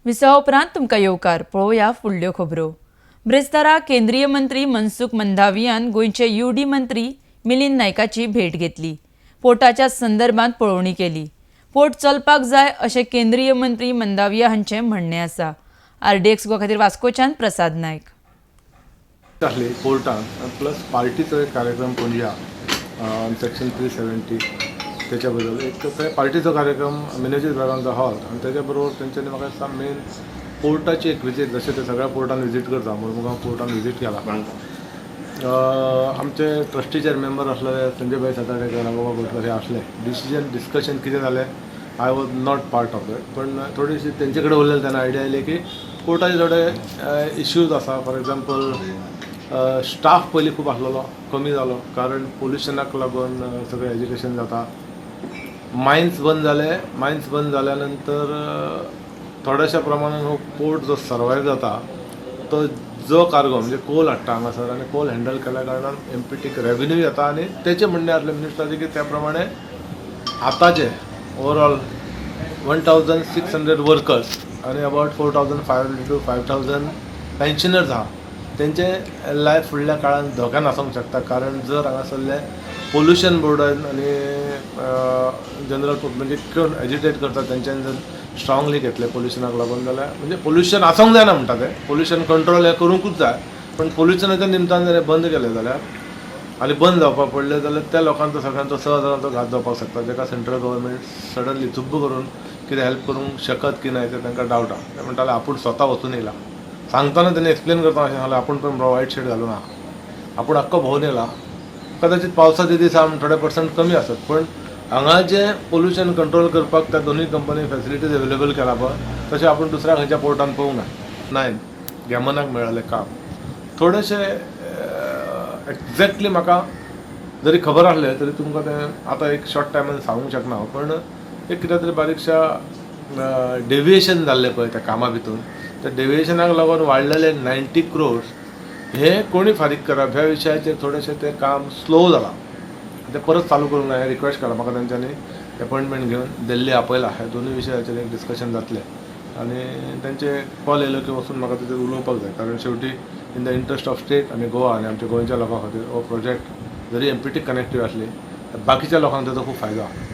विसवा उपरांत तुमकां येवकार. पळोवया फुडल्यो खबरो. ब्रेस्तारा केंद्रीय मंत्री मनसुख मंदावियान गोंयचे यूडी मंत्री मिलिंद नायकाची भेट घेतली. पोर्टाच्या संदर्भात पळोवणी केली. पोर्ट चलपाक जाय अशें केंद्रीय मंत्री मंदाविया हांचें म्हणणें आसा. आरडीएक्स गोवा खातीर वास्कोच्यान प्रसाद नायक. आसली पोर्टान, प्लस पार्टीचो एक कार्यक्रम पणजे सेक्शन 370 त्याच्या बद्दल एक ते पार्टीचो कार्यक्रम मिनेजीस ब्रागांझा हॉल. आनी त्याच्या बरोबर तेंच्यांनी म्हाका दिसता मेन पोर्टाची एक विजीट, जशें ते सगळ्या पोर्टान विजीट करता, मुरमुगांव पोर्टान विजीट केला. आमचे ट्रस्टीचे मेंबर आसलेले संजय भाई सातार्डेकर, राघोबा गोटकर हे आसले. डिसिजन डिस्कशन कितें जालें, I was not part of it, पण थोडीशी तेंचे कडेन उलयलें तेन्ना आयडिया आयली की पोर्टाचे थोडे इश्यूज आसा. फॉर एग्जाम्पल, स्टाफ पयलीं खूब आसलेलो, कमी जालो, कारण पोल्युशनाक लागून सगळें एजिटेशन जाता. मायन्स बंद जाले. मायन्स बंद जाल्या नंतर थोड्याशा प्रमाणान हो पोर्ट जो सर्वायव जाता, तो जो कार्गो म्हणजे कोल हाडटा हांगासर आनी कोल हँडल केल्या कारणान एमपीटीक रेवेन्यू येता. आनी तेचें म्हणणें आसलें मिनिस्टराचें की त्या प्रमाणे आतांचे overall 1600 workers आनी about 4500 to 5000 pensioners आहा, तेंचे लायफ फुडल्या काळान धोक्यान आसूंक शकता, कारण जर हांगासरलें पोल्युशन बोर्डान आनी जनरल म्हणजे कोण एजिटेट करता तेंच्यानी जर स्ट्रांगली घेतलें पोल्युशनाक लागून जाल्यार, म्हणजे पोल्युशन आसूंक जायना म्हणटा ते, पोल्युशन कंट्रोल हें करूंकूच जाय, पण पोल्युशनाच्या निमतान जर हें बंद केलें जाल्यार आनी बंद जावपाक पडलें जाल्यार त्या लोकांचो सगळ्यांचो, 6 हजारांचो घात जावपाक शकता, जेका सेंट्रल गव्हर्मेंट सडनली झुब्ब करून कितें हेल्प करूंक शकत की ना तें तांकां डावट आहा. ते म्हणटाले आपूण स्वता वचून येयला. सांगतना तेणी एक्सप्लेन करतना अशें सांगलें, आपूण पण वायट शर्ट घालून आहा, आपूण आख्खो भोंवन येयला. कदाचित पावसाच्या दिसा थोडे पर्संट कमी आसत, पण हांगा जें पोल्युशन कंट्रोल करपाक त्या दोनूय कंपनी फेसिलिटीज अवेलेबल केला पळय, तशें आपूण दुसऱ्या खंयच्या पोर्टान पळोवंक ना. नायन गॅमनाक मेळ्ळें काम थोडेशें. एक्झॅक्टली म्हाका जरी खबर आसलें तरी तुमकां तें आतां एक शॉर्ट टायमान सांगूंक शकना हांव, पण एक कितें तरी बारीकशा डेविएशन जाल्लें पळय त्या कामा भितून, त्या डेविएशनाक लागून वाडलेले 90 क्रोर्स हे कोणी फारीक करप ह्या विशयाचेर थोडेशें तें काम स्लो जालां. तें परत चालू करूंक जाय हें रिक्वेस्ट केलां. म्हाका तेंच्यांनी एपॉयंटमेंट घेवन दिल्ली आपयला. ह्या दोनूय विशयाचेर एक डिस्कशन जातलें आनी तेंचे कॉल येयलो की वचून म्हाका तेचेर उलोवपाक जाय, कारण शेवटी in the interest of state आनी गोवा आनी आमच्या गोंयच्या लोकां खातीर हो प्रोजेक्ट जरी एमपीटी कनेक्टीव आसली, बाकीच्या लोकांक तेजो खूब फायदो आहा.